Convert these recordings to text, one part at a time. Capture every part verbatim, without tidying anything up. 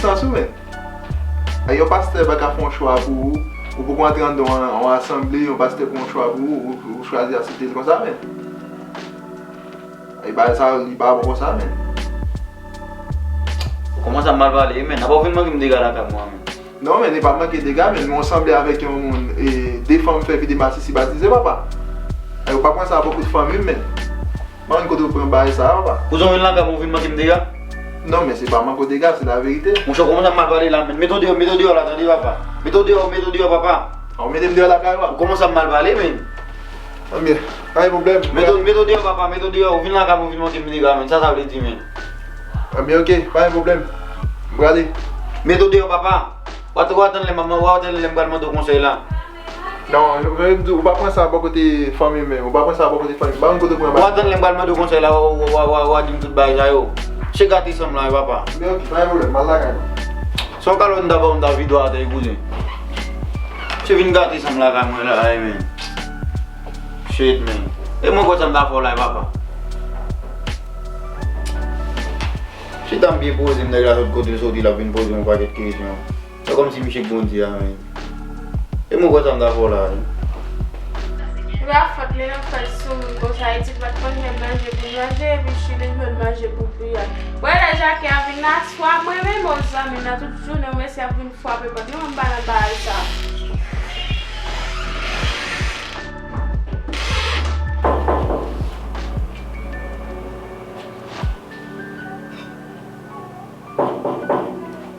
Sans ou, men. Ay, yon pastè pa ka fè yon chwa pou ou. Ou poko antre anndan yon, yon asanble, yon pastè fè yon chwa pou ou, ou, ou chwazi aksepte l konsa, men. Ay, bagay sa, li pa bon konsa, men. Ou kòmanse ap mal pale, men. Apa w vin manke m dega lakay mwen, men. Non, men, li pa manke dega, men. Ou sanble avèk yon moun, e, de fanm fè vide masisi batize, papa. Ay, ou pa pran sa bò kote fanmi m, men. Mwen, kote w pran bagay sa a, papa? Kouzen w vin lakay mwen, w vin manke m dega? Non, men se pa manke w dega, se laverite. Monchè, w kòmanse ap mal pale la, men. Mete w deyò, mete w deyò la, tande, papa. Mete w deyò, mete w deyò, papa. A, w mete m deyò lakay ou a? Ou kòmanse ap mal pale, men. Anbyen, pa gen pwoblèm. Mete w, mete w deyò, papa, mete w deyò. W vin lakay mwen, w vin manke m dega, men. Sa sa vle di, men? Anbyen, oke, pa gen pwoblèm. M prale. Mete w deyò, papa. W a, w a tann lè m, w a tann lè m pral mande w konsèy la. Non, jan m di w, ou pa pran sa bò kote fanmi m, men. Ou pa pran sa bò kote fanmi m. M pa konn kote w pran bagay. W a tann lè m pral mande w konsèy la, w a, w a, w a, w a, w a di m tout bagay sa yo. Che gate sanm la, wi, papa. Men oke, pa gen pwoblèm, m al lakay mwen. Se yon kalòt m ta ba w, m ta vide w atè, wi, kouzen. Che vin gate sanm lakay mwen la, wi, men. Shit, men. E mwen kwè sa m ta fè w la, wi, papa. Chita m byen poze m, nèg la sot kote l soti, l ap vin poze m yon pakèt kesyon. Se kòmsi misye k Bondye a, men. E mwen kwè sa m ta fè w la, men. Epa fòt li nan fè l sou moun konsa, Etid pa t konn jwenn manje pou l manje, epi Chilin jwenn manje pou l bwè. Wè lè Jackie a vin la, swa mwen menm, o zanmi, nan tout jounen, ou mesye ap vin frape pòt, nou menm pa nan bagay sa.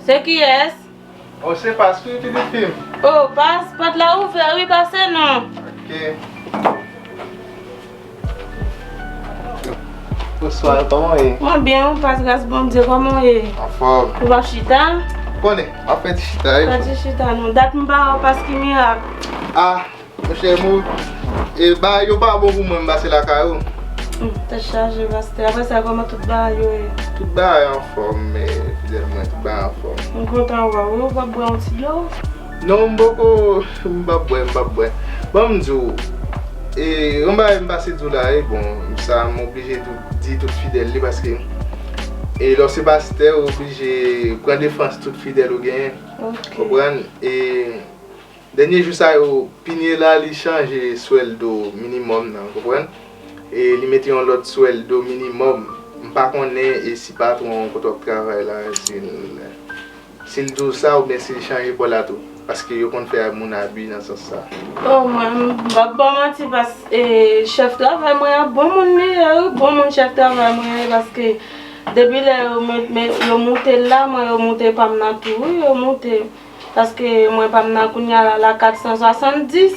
Se kiyès? O, se Pas wi, pitit fi m. O, Pas, pòt la ouvè wi, pase non. Oke. Bonswa, kòman w ye? Mwen byen wi, Pas, gras Bondye, kòman w ye? Anfòm. Ou p ap chita? Konnen, m ap fè ti chita wi. Fè ti chita non. Dat m pa wè w, Pas, ki mirak? Ah, Monchè, mwen, e, bagay yo pa bon pou mwen, m pase lakay ou. Hmm, tèt chaje, pastè. Apre sa, kòman tout bagay yo ye? Tout bagay anfòm, men, fidèl mwen, tout bagay anfòm. M kontan wè w wi, ou p ap bwè yon ti dlo? Non, m poko, m p ap bwè, m p ap bwè. Bon, m di w, e, yon bagay m pase di w la, e, bon, sa, m oblije tou, di tout fidèl li, paske, e, lè w se pastè, ou oblije pran defans tout fidèl ou genyen. Ok. Konprann? E, Dènye jou sa yo, Pinye la, li chanje swèldo minimòm nan, konprann? E li mete yon lòt swèldo minimòm. M pa konnen e si patwon kote w ap travay la, si l, si l di w sa oubyen si l chanje pa w la tou. Paske yo konn fè moun abi nan sans sa. O, mwen, m p ap ba w manti, pas, e, chèf travay mwen an, bon moun li ye, wi, bon moun chèf travay mwen ye, paske depi lè yo met, met, yo moute l la, mwen, yo moute pa m nan tou, wi, yo moute. Paske mwen pa m nan kounye a la, la kat san swasanndis,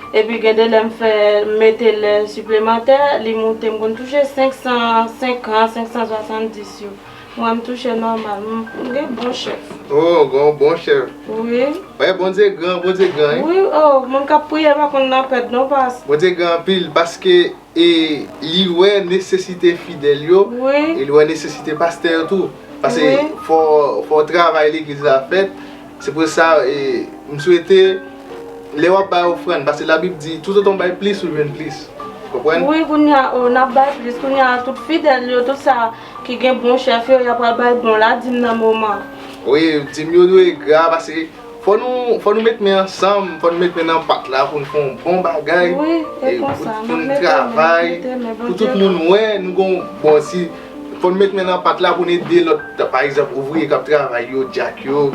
epi gen de lè m fè mete lè siplemantè, li moute, m konn touche senk san senkant, senk san swasanndis yo. Mwen, m touche nòmal, m, m gen bon chèf. O, gen yon bon chèf. Wi. Wè, Bondye gran, Bondye gran, wi. Wi, o, moun k ap priye pa konn nan pèd non, pas. Bondye gran anpil, paske E li wè nesesite fidèl yo, wi, e li wè nesesite pastè yo tou. Paske, wi, fò, fò travay legliz la fèt. Se pou sa, e, m swete, lè w ap bay ofrann, paske Labib di, toutotan w bay plis, ou jwenn plis. Konprann? Wi, kounye a, o, n ap bay plis. Kounye a, tout fidèl yo, tout sa ki gen bon chèf yo, y ap pral bay bon ladim nan moman. Wi, dim yo dwe gra, paske Fò nou, fò nou met men ansanm, fò nou met men nan pat la pou n fè yon bon bagay, wi, e pou, pou n travay, pou tout moun wè nou gon, bon, si, fò n met men nan pat la pou n ede lòt, pa egzanp, ouvriye k ap travay yo, dyak yo,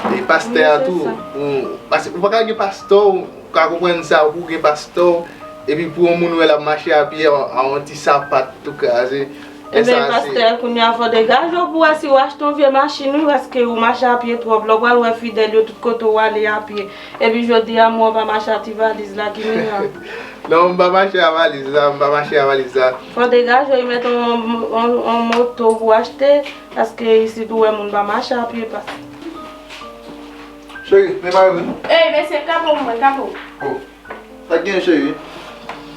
e pastè a tou. Ou, paske ou pa ka gen pastè w, ou ka konprann sa, ou gen pastè w, epi pou yon moun wè l ap mache a pye, a, a yon ti sapat tou kraze. Ebyen, pastè, kounye a fò degaje w pou wè si w achte yon vye machin, wi, paske ou mache a pye twòp. Lè w pral wè fidèl yo tout kote w ale a pye. Epi jodi a, mwen pa mache a ti valiz la, ki mirak. Non, m pa mache a valiz la, m pa mache a valiz la. Fò degaje w, mete yon, yon, yon moto pou w achte, paske isit ou wè moun pa mache a pye, pastè. Cheri, men mari m. Ey, mesye, kapo mwen, kapo. Oh. Sa k genyen, cheri?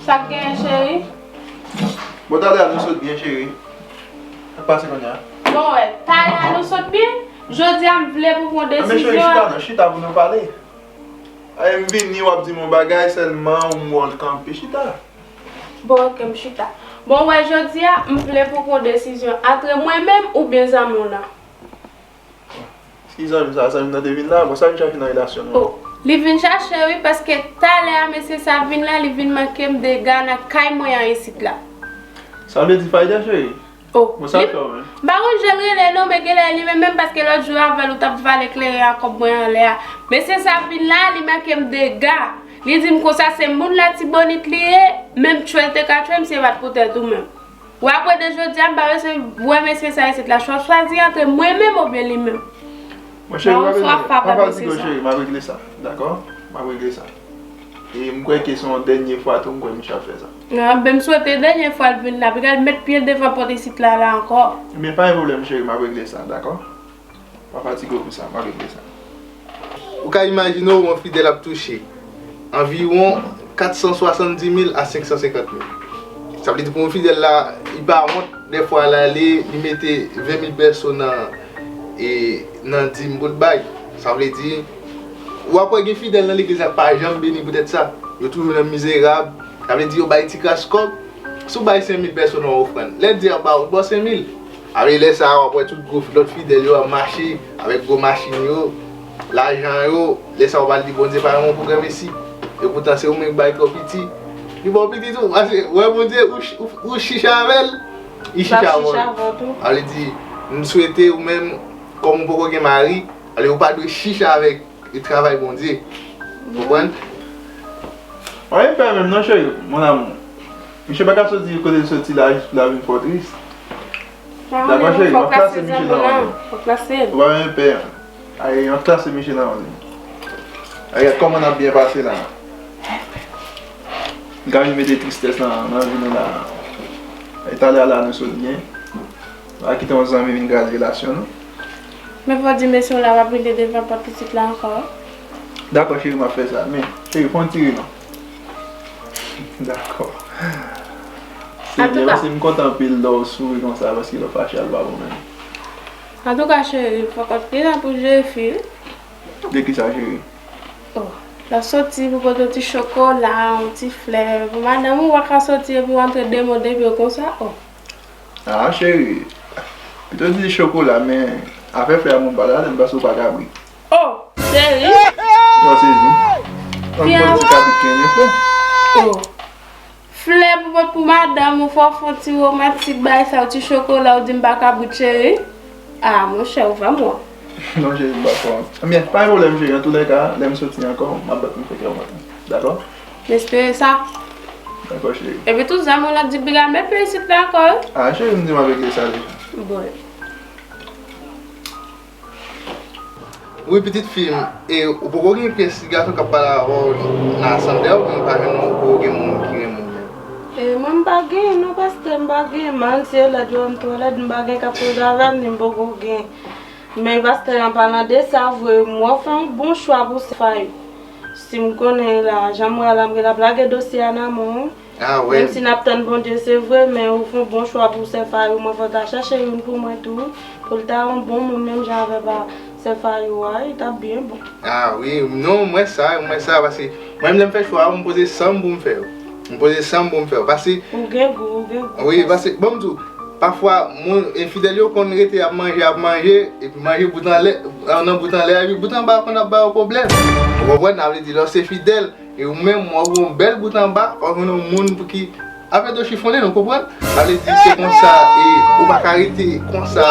Sa k genyen, cheri? Bon, talè a nou sot byen, cheri. Sa k pase kounye a? Bon, wè, talè a nou sot byen. Jodi a, m vle pou pran desizyon. Enben, cheri, chita non, chita pou nou pale. Ay, m vini, w ap di m yon bagay sèlman, ou m wè w kanpe. Chita. Bon, oke, m chita. Bon, wè, jodi a, m vle pou pran desizyon antre mwen menm oubyen zanmi w lan. Bon, Ki zanmi sa? Zanmi m nan te vin la? Bon, sa l vin chache nan relasyon nou an? Oh, li vin chache wi, paske talè a mesye sa vin la, li vin manke m dega nan kay mwen an isit la. Sa vle di Fayda, cheri? Oh, bon, sa l fè w menm? M pa konn jan l rele non, men genlè li menm menm, paske lòt jou avè l ou t ap vale kleren a kòb mwen anlè a. Mesye sa vin la, li manke m dega. Li di m konsa se moun Latibonit li ye, menm tchwe l te ka tchwe m, se pa t pou tèt ou menm. Ou apre de jodi a, m pa bezwen wè mesye sa isit la, chwa chwazi antre mwen menm oubyen li menm. Monchè, pa fatige w cheri, m ap regle sa, dakò? M ap regle sa. E m kwè ke se yon dènye fwa tou m kwè misye ap fè sa. Nan, ben m swete dènye fwa l vin la, pou l al met pye l devan pòt isit la, la ankò. Ebyen, pa gen pwoblèm cheri, m ap regle sa, dakò? Pa fatige w pou sa, m ap regle sa. Ou ka imajine w yon fidèl ap touche anviwon kat san swasanndis mil a senk san senkant mil. Sa vle di pou yon fidèl la, li pa wont, dèfwa l ale, li mete ven mil pèso nan, e, nan dim pou l bay. Sa vle di, w ap wè gen fidèl nan legliz la k pa janm beni poutèt sa. Yo toujou nan mizerab. Sa vle di yo bay ti kras kòb. Si w bay senk mil pèso nan ofrann, lè Dye ap ba w, l ba w senk mil. Apre lè sa a, w ap wè tout gwo lòt fidèl yo ap mache avèk gwo machin yo, lajan yo. Lè sa a, w pral di Bondye pa gen yon pwogram isi. Epoutan se ou menm k bay twò piti. Li ba w piti tou. Paske, wè Bondye, ou, ou, ou chicha avè l, li chicha avè w tou. Sa vle di, m swete ou menm, kòm ou poko gen mari, ale ou pa dwe chicha avèk e travay Bondye. Konprann? Anyen pè menm non, cheri, mon amour. Misye pa ka soti kote l soti la jis pou l al vin fè w tris. Dakò, cheri, m ap klase misye nan yon li. Ou pa menm pè. Ay, m ap klase misye nan yon li. Ay, gad kòman n ap byen pase la. N ka vin mete tristès nan, nan vi nou la. E talè a la nou sot byen. Pa kite yon zanmi vin kraze relasyon nou. Men fò di mesye w la w ap rele devan pòt pitit la ankò. Dakò, cheri, m ap fè sa. Men, cheri, fè yon ti ri non. Dakò. Se byen, paske m kontan anpil lè w souri konsa, paske lè w fache a, l pa bon menm. Antouka, cheri, fòk w ap gen tan pou jere fi wi. De kisa, cheri? Oh, l ap soti pou pote yon ti chokola, yon ti flè. Pou madanm ou, w pa ka soti epi w antre demode pye w konsa, oh. Ah, cheri. Pito di chokola, men afè flè a mwen pa ladann, paske ou pa kabrit. Oh, cheri. Yo sezi. Fi a. Yon bon ti kabrit kenbe flè. Oh. Flè pou, pou madanm ou, fò w fè yon ti romantik, bay sa, yon ti chokola, ou di m pa kabrit, cheri. Ah, monchè, ou vrèman. Non, cheri, m pa kwè. Ebyen, pa gen pwoblèm, cheri. Antoulèka, lè m soti ankò, m ap bat m fè kè w kontan. Dakò? M espere sa. Dakò, cheri. Epi tou, zanmi w la di piga met pye isit la ankò, wi. Ah, cheri, m di m ap regle sa deja. Bon. Wi, pitit fi m, e ou poko gen pyès ti gason k ap pale avè w nan asanble a, oubyen ou pa jwenn, ou poko gen moun ki renmen w menm? E mwen, m pa genyen non, pastè, m pa genyen. Malgre yo lèd, yo wè m twò lèd, m pa gen k ap koze avè m, ni m poko gen. Men pastè, an palan de sa vre, m wè w fè yon bon chwa pou sè Fayou. Si m konnen la, jan m wè a la, m gen l ap lage dosye a nan men w. Ah, wi. Menm si n ap tann Bondye, se vre, men ou fè yon bon chwa pou sè Fayou. Mwen, fò w ta chèche youn pou mwen tou, pou l ta yon bon moun, menm jan avè pa sè Fayou a, li t ap byen bon. Ah, wi, non, m wè sa, m wè sa, paske mwen, lè m fè chwa a, m poze san m pou m fè yo. M poze san m pou m fè yo, paske ou gen gou, ou gen gou. Wi, paske, bon, m di w, pafwa, moun, enfidèl yo konn rete ap manje, ap manje, epi manje bout anlè, nan bout anlè a, epi bout anba a konn ap ba yo pwoblèm. Ou konprann? Sa vle di, lè w se fidèl, e ou menm, w ap yon bèl bout anba, w ap jwenn yon moun pou ki ap ede w chifonnen, nou konprann? Sa vle di, se konsa, e ou pa ka rete konsa,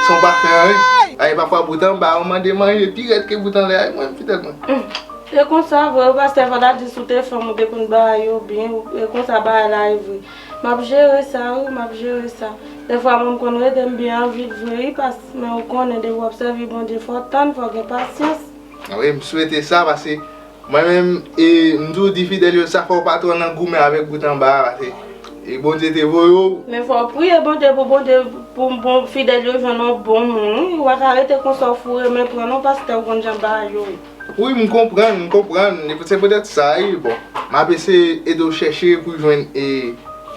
san w pa fè anyen. Ay, pafwa, bout anba a, ou mande manje pi rèd ke bout anlè a, e mwen, fidèl mwen. Se konsa vre wi, pastè, fò ta di si w te fanm, ou te konn bay yo byen, e konsa bagay la ye vre. M ap jere sa wi, m ap jere sa. Dèfwa mwen m konn rete m byen anvi vre wi, pas, men ou konnen depi w ap sèvi Bondye, fò w tann, fò w gen pasyans. Wi, m swete sa, paske mwen menm, e, m toujou di fidèl yo sa, fò w pa twò nan goumen avèk bout anba a, paske, e, Bondye te voye w. Men fò w priye Bondye pou Bondye, pou bon fidèl yo jwenn yon bon moun wi, ou pa ka rete konsa w foure men pran non pastè, ou konn jan bagay yo ye. Wi, m konprann, m konprann. E se poutèt sa, wi, bon, m ap eseye ede w chèche pou jwenn, e,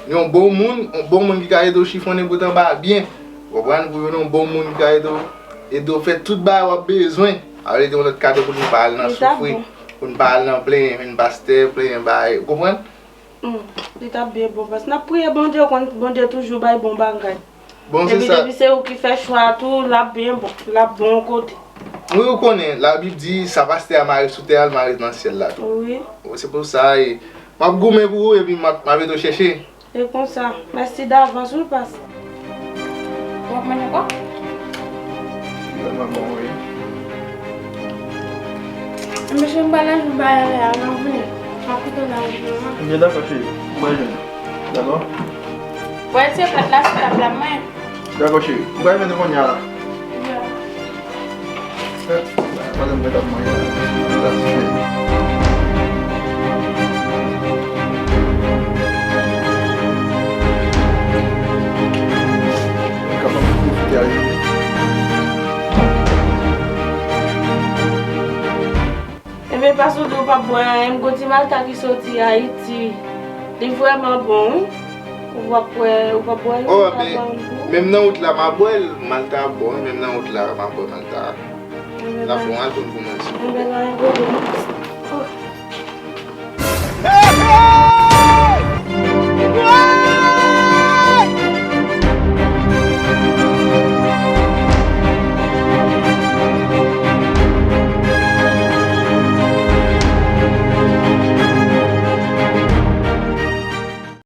yon bon moun, yon bon moun ki ka ede w chifonnen bout anba a byen. Ou konprann? Pou jwenn yon bon moun ki ka ede w, ede w fè tout bagay w ap bezwen. Sa vle di yon lòt kado pou nou pa al nan soufri, pou nou pa al nan plenyen, vin pastè, plenyen bagay. Ou konprann? Hmm, li t ap byen bon, paske n ap priye Bondye, ou konn Bondye toujou bay bon bagay. Bon, se sa. Epi depi se ou ki fè chwa a tou, l ap byen bon, l ap bon yon kote. Wi, ou konnen, Labib di, sa pastè a mare sou tè a, l mare nan syèl la tou. Wi. Se pou sa, e, m ap goumen pou ou, epi m ap, m ap ede w chèche. E konsa, mèsi davans, wi, pastè. W ap manje ankò? Li vrèman bon, wi. Mesye, m pral nan jou bagay la, m ap vini. M ap kite w nan jou, non? Ebyen, dakò, cheri. M pral jwenn ou. Dakò? Mwen retire plat la sou tab la, mwen. Dakò, cheri. M pral jwenn ou kounye a la. Ya. Eh, madanm mwen t ap manje la. Sa se fè. Kapab pwofite a jwenn. Ebyen, pastè, ou di ou p ap bwè anyen, m gon ti malta ki soti Ayiti. Li vrèman bon, wi. Ou p ap bwè, ou p ap bwè li, oh, m ta men, ba w pou. Menm nan wout la, m a bwè l, malta a bon, wi, menm nan wout la, m a bwè malta a. Ebyen, l ap bon, al pran pou mwen, silvouplè. Ebyen, pa gen pwoblèm.